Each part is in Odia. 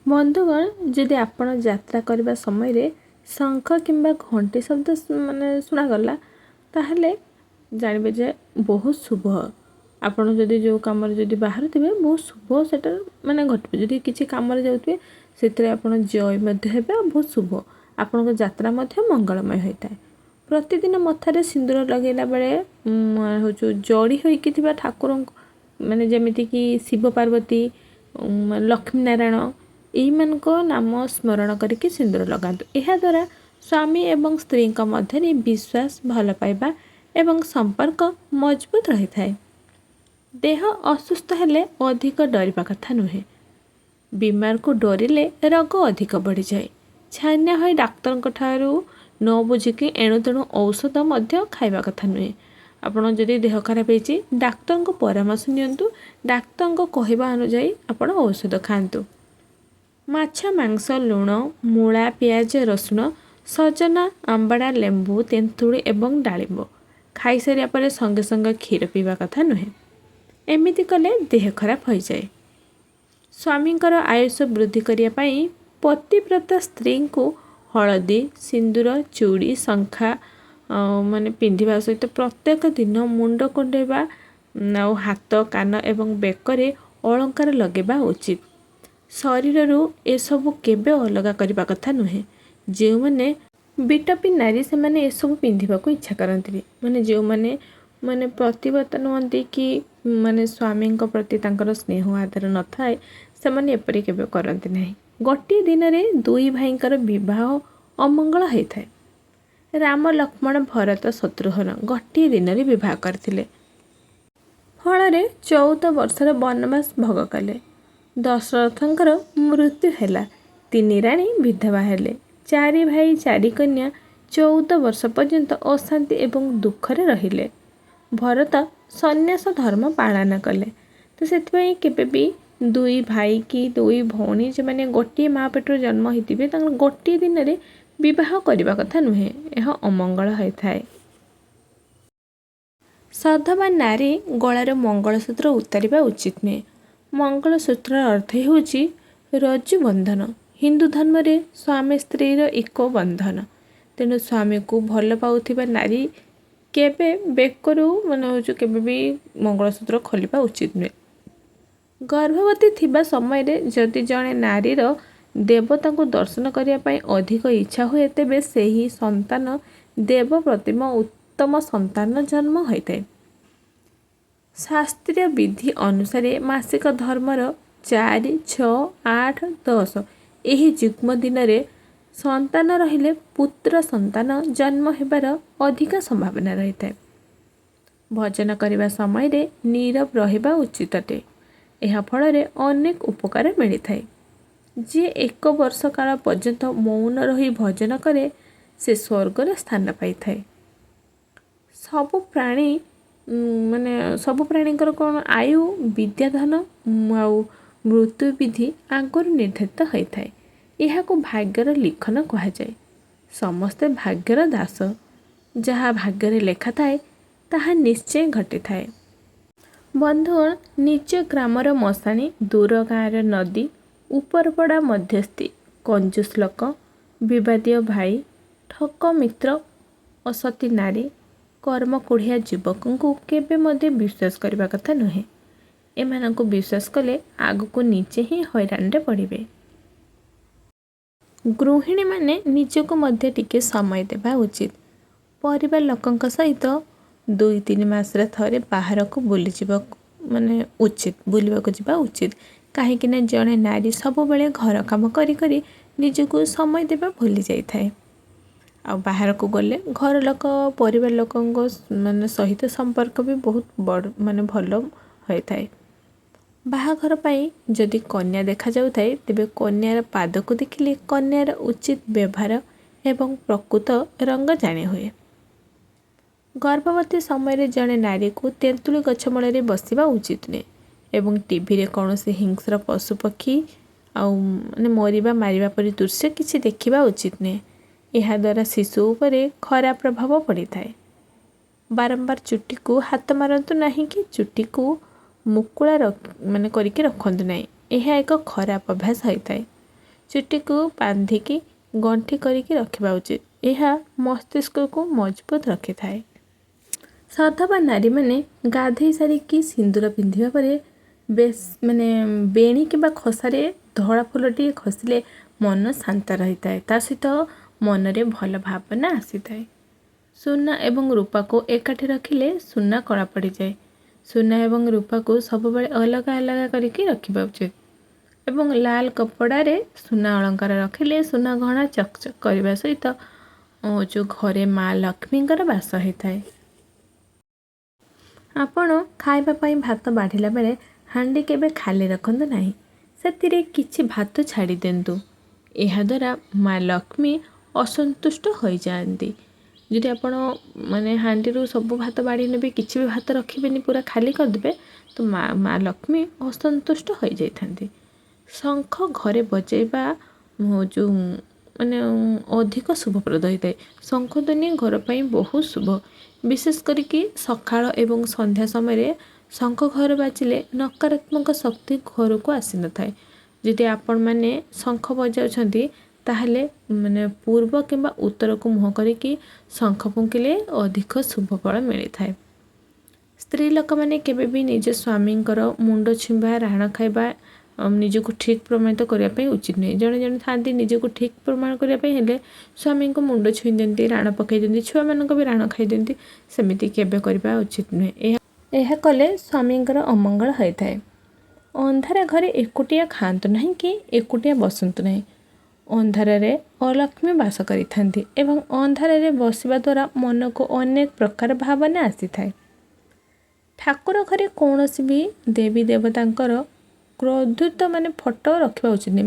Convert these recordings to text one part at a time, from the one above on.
ବନ୍ଧୁଗଣ, ଯଦି ଆପଣ ଯାତ୍ରା କରିବା ସମୟରେ ଶଙ୍ଖ କିମ୍ବା ଘଣ୍ଟି ଶବ୍ଦ ମାନେ ଶୁଣାଗଲା, ତାହେଲେ ଜାଣିବେ ଯେ ବହୁତ ଶୁଭ। ଆପଣ ଯଦି ଯେଉଁ କାମରେ ଯଦି ବାହାରୁଥିବେ, ବହୁତ ଶୁଭ ସେଟା ମାନେ ଘଟିବ। ଯଦି କିଛି କାମରେ ଯାଉଥିବେ, ସେଥିରେ ଆପଣ ଜୟ ମଧ୍ୟ ହେବେ ଆଉ ବହୁତ ଶୁଭ, ଆପଣଙ୍କ ଯାତ୍ରା ମଧ୍ୟ ମଙ୍ଗଳମୟ ହୋଇଥାଏ। ପ୍ରତିଦିନ ମଥାରେ ସିନ୍ଦୁର ଲଗାଇଲା ବେଳେ ହେଉଛି ଜଡ଼ି ହୋଇକି ଥିବା ଠାକୁରଙ୍କୁ, ମାନେ ଯେମିତିକି ଶିବ ପାର୍ବତୀ, ଲକ୍ଷ୍ମୀ ନାରାୟଣ, ଏଇମାନଙ୍କ ନାମ ସ୍ମରଣ କରିକି ସିନ୍ଦୁର ଲଗାନ୍ତୁ। ଏହାଦ୍ୱାରା ସ୍ୱାମୀ ଏବଂ ସ୍ତ୍ରୀଙ୍କ ମଧ୍ୟରେ ବିଶ୍ୱାସ, ଭଲ ପାଇବା ଏବଂ ସମ୍ପର୍କ ମଜବୁତ ରହିଥାଏ। ଦେହ ଅସୁସ୍ଥ ହେଲେ ଅଧିକ ଡରିବା କଥା ନୁହେଁ। ବିମାରକୁ ଡରିଲେ ରୋଗ ଅଧିକ ବଢ଼ିଯାଏ। ଛାନିଆ ହୋଇ ଡାକ୍ତରଙ୍କ ଠାରୁ ନ ବୁଝିକି ଏଣୁତେଣୁ ଔଷଧ ମଧ୍ୟ ଖାଇବା କଥା ନୁହେଁ। ଆପଣ ଯଦି ଦେହ ଖରାପ ହେଇଛି, ଡାକ୍ତରଙ୍କ ପରାମର୍ଶ ନିଅନ୍ତୁ, ଡାକ୍ତରଙ୍କ କହିବା ଅନୁଯାୟୀ ଆପଣ ଔଷଧ ଖାଆନ୍ତୁ। ମାଛ, ମାଂସ, ଲୁଣ, ମୂଳା, ପିଆଜ, ରସୁଣ, ସଜନା, ଆମ୍ବଡ଼ା, ଲେମ୍ବୁ, ତେନ୍ତୁଳି ଏବଂ ଡାଳିମ୍ବ ଖାଇସାରିବା ପରେ ସଙ୍ଗେ ସଙ୍ଗେ କ୍ଷୀର ପିଇବା କଥା ନୁହେଁ। ଏମିତି କଲେ ଦେହ ଖରାପ ହୋଇଯାଏ। ସ୍ୱାମୀଙ୍କର ଆୟୁଷ ବୃଦ୍ଧି କରିବା ପାଇଁ ପତିବ୍ରତା ସ୍ତ୍ରୀଙ୍କୁ ହଳଦୀ, ସିନ୍ଦୁର, ଚୁଡ଼ି, ଶଙ୍ଖା ମାନେ ପିନ୍ଧିବା ସହିତ ପ୍ରତ୍ୟେକ ଦିନ ମୁଣ୍ଡ କୁଣ୍ଡେଇବା ଆଉ ହାତ, କାନ ଏବଂ ବେକରେ ଅଳଙ୍କାର ଲଗାଇବା ଉଚିତ। ଶରୀରରୁ ଏସବୁ କେବେ ଅଲଗା କରିବା କଥା ନୁହେଁ। ଯେଉଁମାନେ ବିଟପୀ ନାରୀ, ସେମାନେ ଏସବୁ ପିନ୍ଧିବାକୁ ଇଚ୍ଛା କରନ୍ତିନି। ମାନେ ଯେଉଁମାନେ ମାନେ ପ୍ରତିବ୍ରତା ନୁହନ୍ତି କି ମାନେ ସ୍ୱାମୀଙ୍କ ପ୍ରତି ତାଙ୍କର ସ୍ନେହ ଆଦର ନଥାଏ, ସେମାନେ ଏପରି କେବେ କରନ୍ତି ନାହିଁ। ଗୋଟିଏ ଦିନରେ ଦୁଇ ଭାଇଙ୍କର ବିବାହ ଅମଙ୍ଗଳ ହୋଇଥାଏ। ରାମ, ଲକ୍ଷ୍ମଣ, ଭରତ, ଶତ୍ରୁଘ୍ନ ଗୋଟିଏ ଦିନରେ ବିବାହ କରିଥିଲେ। ଫଳରେ 14 ବର୍ଷର ବନବାସ ଭୋଗ କଲେ। ଦଶରଥଙ୍କର ମୃତ୍ୟୁ ହେଲା, ତିନି ରାଣୀ ବିଧବା ହେଲେ, ଚାରି ଭାଇ ଚାରି କନ୍ୟା 14 ବର୍ଷ ପର୍ଯ୍ୟନ୍ତ ଅଶାନ୍ତି ଏବଂ ଦୁଃଖରେ ରହିଲେ। ଭରତ ସନ୍ନ୍ୟାସ ଧର୍ମ ପାଳନ କଲେ। ତ ସେଥିପାଇଁ କେବେ ବି ଦୁଇ ଭାଇ କି ଦୁଇ ଭଉଣୀ, ଯେଉଁମାନେ ଗୋଟିଏ ମା ପେଟରୁ ଜନ୍ମ ହୋଇଥିବେ, ତାଙ୍କର ଗୋଟିଏ ଦିନରେ ବିବାହ କରିବା କଥା ନୁହେଁ, ଏହା ଅମଙ୍ଗଳ ହୋଇଥାଏ। ସଧବା ନାରୀ ଗଳାରୁ ମଙ୍ଗଳସୂତ୍ର ଉତାରିବା ଉଚିତ ନୁହେଁ। ମଙ୍ଗଳସୂତ୍ରର ଅର୍ଥ ହେଉଛି ରଜ୍ଜୁ ବନ୍ଧନ। ହିନ୍ଦୁ ଧର୍ମରେ ସ୍ୱାମୀ ସ୍ତ୍ରୀର ଏକ ବନ୍ଧନ। ତେଣୁ ସ୍ୱାମୀକୁ ଭଲ ପାଉଥିବା ନାରୀ କେବେ ବେକରୁ ମାନେ ହେଉଛି କେବେ ବି ମଙ୍ଗଳସୂତ୍ର ଖୋଲିବା ଉଚିତ ନୁହେଁ। ଗର୍ଭବତୀ ଥିବା ସମୟରେ ଯଦି ଜଣେ ନାରୀର ଦେବତାଙ୍କୁ ଦର୍ଶନ କରିବା ପାଇଁ ଅଧିକ ଇଚ୍ଛା ହୁଏ, ତେବେ ସେହି ସନ୍ତାନ ଦେବ ପ୍ରତିମ ଉତ୍ତମ ସନ୍ତାନ ଜନ୍ମ ହୋଇଥାଏ। ଶାସ୍ତ୍ରୀୟ ବିଧି ଅନୁସାରେ ମାସିକ ଧର୍ମର 4, 6, 8, 10 ଏହି ଯୁଗ୍ମ ଦିନରେ ସନ୍ତାନ ରହିଲେ ପୁତ୍ର ସନ୍ତାନ ଜନ୍ମ ହେବାର ଅଧିକ ସମ୍ଭାବନା ରହିଥାଏ। ଭଜନ କରିବା ସମୟରେ ନୀରବ ରହିବା ଉଚିତ ଅଟେ। ଏହା ଫଳରେ ଅନେକ ଉପକାର ମିଳିଥାଏ। ଯିଏ ଏକ ବର୍ଷ କାଳ ପର୍ଯ୍ୟନ୍ତ ମୌନ ରହି ଭଜନ କରେ, ସେ ସ୍ୱର୍ଗରେ ସ୍ଥାନ ପାଇଥାଏ। ସବୁ ପ୍ରାଣୀ ମାନେ ସବୁ ପ୍ରାଣୀଙ୍କର କ'ଣ ଆୟୁ, ବିଦ୍ୟାଧନ ଆଉ ମୃତ୍ୟୁ ବିଧି ଆଗରୁ ନିର୍ଦ୍ଧାରିତ ହୋଇଥାଏ। ଏହାକୁ ଭାଗ୍ୟର ଲିଖନ କୁହାଯାଏ। ସମସ୍ତେ ଭାଗ୍ୟର ଦାସ। ଯାହା ଭାଗ୍ୟରେ ଲେଖା ଥାଏ, ତାହା ନିଶ୍ଚୟ ଘଟିଥାଏ। ବନ୍ଧୁଗଣ, ନିଜ ଗ୍ରାମର ମଶାଣି, ଦୂର ଗାଁର ନଦୀ, ଉପରପଡ଼ା ମଧ୍ୟସ୍ଥି, କଞ୍ଜୁସ ଲୋକ, ବିବାଦୀୟ ଭାଇ, ଠକ ମିତ୍ର, ଅସତୀ ନାରୀ, କର୍ମକୁଢ଼ିଆ ଯୁବକଙ୍କୁ କେବେ ମଧ୍ୟ ବିଶ୍ୱାସ କରିବା କଥା ନୁହେଁ। ଏମାନଙ୍କୁ ବିଶ୍ୱାସ କଲେ ଆଗକୁ ନିଜେ ହିଁ ହଇରାଣରେ ପଡ଼ିବେ। ଗୃହିଣୀମାନେ ନିଜକୁ ମଧ୍ୟ ଟିକେ ସମୟ ଦେବା ଉଚିତ। ପରିବାର ଲୋକଙ୍କ ସହିତ 2-3 ମାସରେ ଥରେ ବାହାରକୁ ବୁଲିଯିବାକୁ ମାନେ ଉଚିତ, ବୁଲିବାକୁ ଯିବା ଉଚିତ। କାହିଁକିନା ଜଣେ ନାରୀ ସବୁବେଳେ ଘର କାମ କରି କରି ନିଜକୁ ସମୟ ଦେବା ଭୁଲି ଯାଇଥାଏ। ଆଉ ବାହାରକୁ ଗଲେ ଘର ଲୋକ, ପରିବାର ଲୋକଙ୍କ ମାନେ ସହିତ ସମ୍ପର୍କ ବି ବହୁତ ବଡ଼ ମାନେ ଭଲ ହୋଇଥାଏ। ବାହାଘର ପାଇଁ ଯଦି କନ୍ୟା ଦେଖାଯାଉଥାଏ, ତେବେ କନ୍ୟାର ପାଦକୁ ଦେଖିଲେ କନ୍ୟାର ଉଚିତ ବ୍ୟବହାର ଏବଂ ପ୍ରକୃତ ରଙ୍ଗ ଜାଣି ହୁଏ। ଗର୍ଭବତୀ ସମୟରେ ଜଣେ ନାରୀକୁ ତେନ୍ତୁଳି ଗଛ ମୂଳରେ ବସିବା ଉଚିତ ନୁହେଁ ଏବଂ ଟିଭିରେ କୌଣସି ହିଂସ୍ର ପଶୁପକ୍ଷୀ ଆଉ ମାନେ ମରିବା ମାରିବା ପରି ଦୃଶ୍ୟ କିଛି ଦେଖିବା ଉଚିତ ନୁହେଁ। ଏହାଦ୍ୱାରା ଶିଶୁ ଉପରେ ଖରାପ ପ୍ରଭାବ ପଡ଼ିଥାଏ। ବାରମ୍ବାର ଚୁଟିକୁ ହାତ ମାରନ୍ତୁ ନାହିଁ କି ଚୁଟିକୁ ମୁକୁଳା ମାନେ କରିକି ରଖନ୍ତୁ ନାହିଁ। ଏହା ଏକ ଖରାପ ଅଭ୍ୟାସ ହୋଇଥାଏ। ଚୁଟିକୁ ବାନ୍ଧିକି ଗଣ୍ଠି କରିକି ରଖିବା ଉଚିତ। ଏହା ମସ୍ତିଷ୍କକୁ ମଜବୁତ ରଖିଥାଏ। ସଧବା ନାରୀମାନେ ଗାଧୋଇ ସାରିକି ସିନ୍ଦୁର ପିନ୍ଧିବା ପରେ ବେଶ ମାନେ ବେଣୀ କିମ୍ବା ଖସାରେ ଧଳା ଫୁଲଟିଏ ଖସିଲେ ମନ ଶାନ୍ତ ରହିଥାଏ, ତା ସହିତ ମନରେ ଭଲ ଭାବନା ଆସିଥାଏ। ସୁନା ଏବଂ ରୂପାକୁ ଏକାଠି ରଖିଲେ ସୁନା କଳା ପଡ଼ିଯାଏ। ସୁନା ଏବଂ ରୂପାକୁ ସବୁବେଳେ ଅଲଗା ଅଲଗା କରିକି ରଖିବା ଉଚିତ ଏବଂ ଲାଲ କପଡ଼ାରେ ସୁନା ଅଳଙ୍କାର ରଖିଲେ ସୁନା ଗହଣା ଚକଚକ୍ କରିବା ସହିତ ଯେଉଁ ଘରେ ମା ଲକ୍ଷ୍ମୀଙ୍କର ବାସ ହୋଇଥାଏ। ଆପଣ ଖାଇବା ପାଇଁ ଭାତ ବାଢ଼ିଲା ବେଳେ ହାଣ୍ଡି କେବେ ଖାଲି ରଖନ୍ତୁ ନାହିଁ, ସେଥିରେ କିଛି ଭାତ ଛାଡ଼ି ଦିଅନ୍ତୁ। ଏହାଦ୍ୱାରା ମା ଲକ୍ଷ୍ମୀ ଅସନ୍ତୁଷ୍ଟ ହୋଇଯାଆନ୍ତି। ଯଦି ଆପଣ ମାନେ ହାଣ୍ଡିରୁ ସବୁ ଭାତ ବାଢ଼ି ନେବେ, କିଛି ବି ଭାତ ରଖିବେନି, ପୁରା ଖାଲି କରିଦେବେ, ତ ମା ଲକ୍ଷ୍ମୀ ଅସନ୍ତୁଷ୍ଟ ହୋଇଯାଇଥାନ୍ତି। ଶଙ୍ଖ ଘରେ ବଜାଇବା ଯେଉଁ ମାନେ ଅଧିକ ଶୁଭପ୍ରଦ ହୋଇଥାଏ। ଶଙ୍ଖ ଧ୍ୱନି ଘର ପାଇଁ ବହୁତ ଶୁଭ। ବିଶେଷ କରିକି ସକାଳ ଏବଂ ସନ୍ଧ୍ୟା ସମୟରେ ଶଙ୍ଖ ଘର ବାଜିଲେ ନକାରାତ୍ମକ ଶକ୍ତି ଘରକୁ ଆସିନଥାଏ। ଯଦି ଆପଣମାନେ ଶଙ୍ଖ ବଜାଉଛନ୍ତି, ତାହେଲେ ମାନେ ପୂର୍ବ କିମ୍ବା ଉତ୍ତରକୁ ମୁହଁ କରିକି ଶଙ୍ଖ ଫୁଙ୍କିଲେ ଅଧିକ ଶୁଭ ଫଳ ମିଳିଥାଏ। ସ୍ତ୍ରୀ ଲୋକମାନେ କେବେ ବି ନିଜ ସ୍ୱାମୀଙ୍କର ମୁଣ୍ଡ ଛୁଇଁବା, ରାଣ ଖାଇବା ନିଜକୁ ଠିକ୍ ପ୍ରମାଣିତ କରିବା ପାଇଁ ଉଚିତ ନୁହେଁ। ଜଣେ ଜଣେ ଥାଆନ୍ତି, ନିଜକୁ ଠିକ୍ ପ୍ରମାଣ କରିବା ପାଇଁ ହେଲେ ସ୍ୱାମୀଙ୍କ ମୁଣ୍ଡ ଛୁଇଁ ଦିଅନ୍ତି, ରାଣ ପକାଇ ଦିଅନ୍ତି, ଛୁଆମାନଙ୍କ ବି ରାଣ ଖାଇ ଦିଅନ୍ତି। ସେମିତି କେବେ କରିବା ଉଚିତ ନୁହେଁ। ଏହା କଲେ ସ୍ୱାମୀଙ୍କର ଅମଙ୍ଗଳ ହୋଇଥାଏ। ଅନ୍ଧାର ଘରେ ଏକୁଟିଆ ଖାଆନ୍ତୁ ନାହିଁ କି ଏକୁଟିଆ ବସନ୍ତୁ ନାହିଁ। ଅନ୍ଧାରରେ ଅଲକ୍ଷ୍ମୀ ବାସ କରିଥାନ୍ତି ଏବଂ ଅନ୍ଧାରରେ ବସିବା ଦ୍ୱାରା ମନକୁ ଅନେକ ପ୍ରକାର ଭାବନା ଆସିଥାଏ। ଠାକୁର ଘରେ କୌଣସି ବି ଦେବୀ ଦେବତାଙ୍କର କ୍ରୋଧିତ ମାନେ ଫଟୋ ରଖିବା ଉଚିତ ନୁହେଁ।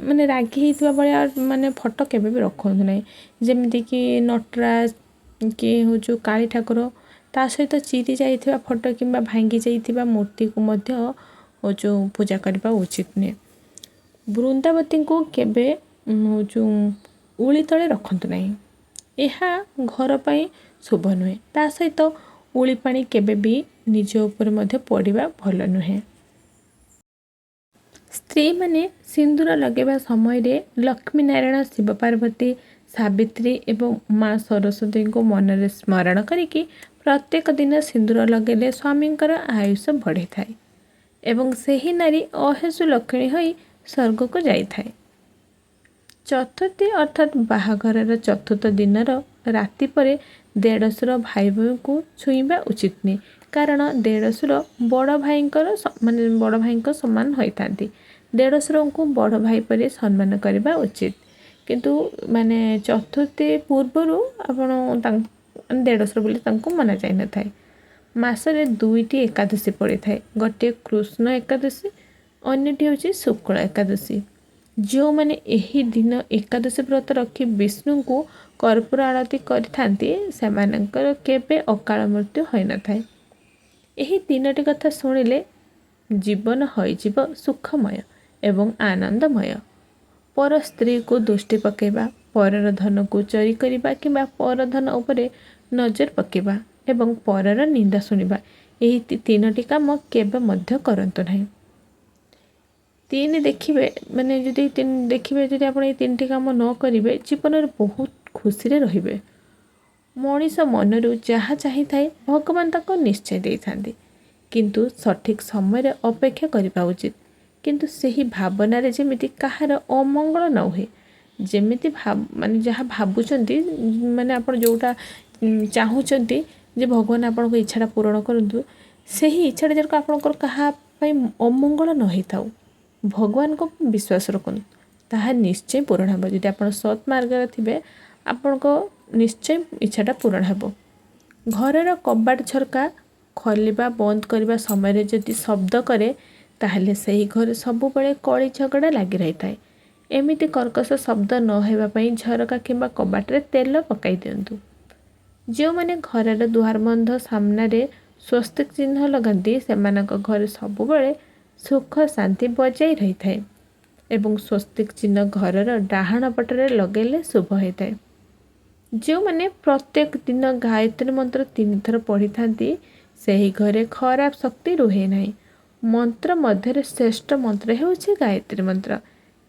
ମାନେ ରାଗି ହେଇଥିବା ଭଳିଆ ମାନେ ଫଟୋ କେବେ ବି ରଖନ୍ତୁ ନାହିଁ। ଯେମିତିକି ନଟରାଜ କି ହେଉଛି କାଳୀ ଠାକୁର, ତା ସହିତ ଚିରି ଯାଇଥିବା ଫଟୋ କିମ୍ବା ଭାଙ୍ଗି ଯାଇଥିବା ମୂର୍ତ୍ତିକୁ ମଧ୍ୟ ଯେଉଁ ପୂଜା କରିବା ଉଚିତ ନୁହେଁ। ବୃନ୍ଦାବତୀଙ୍କୁ କେବେ ଯେଉଁ ଉଳି ତଳେ ରଖନ୍ତୁ ନାହିଁ, ଏହା ଘର ପାଇଁ ଶୁଭ ନୁହେଁ। ତା ସହିତ ଉଳି ପାଣି କେବେ ବି ନିଜ ଉପରେ ମଧ୍ୟ ପଡ଼ିବା ଭଲ ନୁହେଁ। ସ୍ତ୍ରୀମାନେ ସିନ୍ଦୁର ଲଗାଇବା ସମୟରେ ଲକ୍ଷ୍ମୀ ନାରାୟଣ, ଶିବ ପାର୍ବତୀ, ସାବିତ୍ରୀ ଏବଂ ମା ସରସ୍ୱତୀଙ୍କୁ ମନରେ ସ୍ମରଣ କରିକି ପ୍ରତ୍ୟେକ ଦିନ ସିନ୍ଦୁର ଲଗାଇଲେ ସ୍ୱାମୀଙ୍କର ଆୟୁଷ ବଢ଼ିଥାଏ ଏବଂ ସେହି ନାରୀ ଅହେତୁ ଲକ୍ଷ୍ମୀ ହୋଇ ସ୍ୱର୍ଗକୁ ଯାଇଥାଏ। ଚତୁର୍ଥୀ ଅର୍ଥାତ୍ ବାହାଘରର ଚତୁର୍ଥ ଦିନର ରାତି ପରେ ଦେଢ଼ଶୁର ଭାଇ ବୋହୂଙ୍କୁ ଛୁଇଁବା ଉଚିତ ନୁହେଁ, କାରଣ ଦେଢ଼ଶୁର ବଡ଼ ଭାଇଙ୍କର ମାନେ ବଡ଼ ଭାଇଙ୍କ ସମାନ ହୋଇଥାନ୍ତି। ଦେଢ଼ଶୁରଙ୍କୁ ବଡ଼ ଭାଇ ପରି ସମ୍ମାନ କରିବା ଉଚିତ। କିନ୍ତୁ ମାନେ ଚତୁର୍ଥୀ ପୂର୍ବରୁ ଆପଣ ତାଙ୍କ ଦେଢ଼ଶୁର ବୋଲି ତାଙ୍କୁ ମନା ଯାଇନଥାଏ। ମାସରେ ଦୁଇଟି ଏକାଦଶୀ ପଡ଼ିଥାଏ। ଗୋଟିଏ କୃଷ୍ଣ ଏକାଦଶୀ, ଅନ୍ୟଟି ହେଉଛି ଶୁକ୍ଳ ଏକାଦଶୀ। ଯେଉଁମାନେ ଏହି ଦିନ ଏକାଦଶୀ ବ୍ରତ ରଖି ବିଷ୍ଣୁଙ୍କୁ କର୍ପୂର ଆଳତୀ କରିଥାନ୍ତି, ସେମାନଙ୍କର କେବେ ଅକାଳ ମୃତ୍ୟୁ ହୋଇନଥାଏ। ଏହି ତିନୋଟି କଥା ଶୁଣିଲେ ଜୀବନ ହୋଇଯିବ ସୁଖମୟ ଏବଂ ଆନନ୍ଦମୟ। ପର ସ୍ତ୍ରୀକୁ ଦୃଷ୍ଟି ପକାଇବା, ପରର ଧନକୁ ଚୋରି କରିବା କିମ୍ବା ପରଧନ ଉପରେ ନଜର ପକାଇବା ଏବଂ ପରର ନିନ୍ଦା ଶୁଣିବା, ଏହି ତିନୋଟି କାମ କେବେ ମଧ୍ୟ କରନ୍ତୁ ନାହିଁ। ତିନି ଦେଖିବେ, ମାନେ ଯଦି ଦେଖିବେ, ଯଦି ଆପଣ ଏଇ ତିନିଟି କାମ ନ କରିବେ, ଜୀବନରେ ବହୁତ ଖୁସିରେ ରହିବେ। ମଣିଷ ମନରୁ ଯାହା ଚାହିଁଥାଏ, ଭଗବାନ ତାକୁ ନିଶ୍ଚୟ ଦେଇଥାନ୍ତି, କିନ୍ତୁ ସଠିକ୍ ସମୟରେ ଅପେକ୍ଷା କରିବା ଉଚିତ। କିନ୍ତୁ ସେହି ଭାବନାରେ ଯେମିତି କାହାର ଅମଙ୍ଗଳ ନ ହୁଏ। ଯେମିତି ମାନେ ଯାହା ଭାବୁଛନ୍ତି, ମାନେ ଆପଣ ଯେଉଁଟା ଚାହୁଁଛନ୍ତି ଯେ ଭଗବାନ ଆପଣଙ୍କ ଇଚ୍ଛାଟା ପୂରଣ କରନ୍ତୁ, ସେହି ଇଚ୍ଛାଟା ଯେମିତି ଆପଣଙ୍କର କାହା ପାଇଁ ଅମଙ୍ଗଳ ନ ହେଇଥାଉ। ଭଗବାନଙ୍କ ବିଶ୍ୱାସ ରଖନ୍ତୁ, ତାହା ନିଶ୍ଚୟ ପୂରଣ ହେବ। ଯଦି ଆପଣ ସତ୍ ମାର୍ଗରେ ଥିବେ, ଆପଣଙ୍କ ନିଶ୍ଚୟ ଇଚ୍ଛାଟା ପୂରଣ ହେବ। ଘରର କବାଟ ଝରକା ଖୋଲିବା ବନ୍ଦ କରିବା ସମୟରେ ଯଦି ଶବ୍ଦ କରେ, ତାହେଲେ ସେହି ଘରେ ସବୁବେଳେ କଳି ଝଗଡ଼ା ଲାଗି ରହିଥାଏ। ଏମିତି କର୍କଶ ଶବ୍ଦ ନ ହେବା ପାଇଁ ଝରକା କିମ୍ବା କବାଟରେ ତେଲ ପକାଇ ଦିଅନ୍ତୁ। ଯେଉଁମାନେ ଘରର ଦୁଆରବନ୍ଧ ସାମ୍ନାରେ ସ୍ୱସ୍ତିକ ଚିହ୍ନ ଲଗାନ୍ତି, ସେମାନଙ୍କ ଘରେ ସବୁବେଳେ ସୁଖ ଶାନ୍ତି ବଜାଇ ରହିଥାଏ ଏବଂ ସ୍ୱସ୍ତିକ ଚିହ୍ନ ଘରର ଡାହାଣ ପଟରେ ଲଗାଇଲେ ଶୁଭ ହୋଇଥାଏ। ଯେଉଁମାନେ ପ୍ରତ୍ୟେକ ଦିନ ଗାୟତ୍ରୀ ମନ୍ତ୍ର ତିନିଥର ପଢ଼ିଥାନ୍ତି, ସେହି ଘରେ ଖରାପ ଶକ୍ତି ରୁହେ ନାହିଁ। ମନ୍ତ୍ର ମଧ୍ୟରେ ଶ୍ରେଷ୍ଠ ମନ୍ତ୍ର ହେଉଛି ଗାୟତ୍ରୀ ମନ୍ତ୍ର।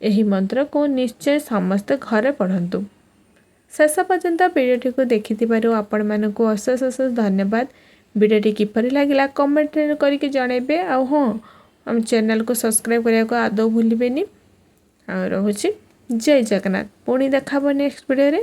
ଏହି ମନ୍ତ୍ରକୁ ନିଶ୍ଚୟ ସମସ୍ତେ ଘରେ ପଢ଼ନ୍ତୁ। ଶେଷ ପର୍ଯ୍ୟନ୍ତ ଭିଡ଼ିଓଟିକୁ ଦେଖିଥିବାରୁ ଆପଣମାନଙ୍କୁ ଅଶେଷ ଅଶେଷ ଧନ୍ୟବାଦ। ଭିଡ଼ିଓଟି କିପରି ଲାଗିଲା କମେଣ୍ଟ କରିକି ଜଣାଇବେ। ଆଉ ହଁ, ଆମ ଚ୍ୟାନେଲକୁ ସବସ୍କ୍ରାଇବ୍ କରିବାକୁ ଆଦୌ ଭୁଲିବେନି। ଆଉ ରହୁଛି, ଜୟ ଜଗନ୍ନାଥ। ପୁଣି ଦେଖା ହେବ ନେକ୍ସଟ ଭିଡ଼ିଓରେ।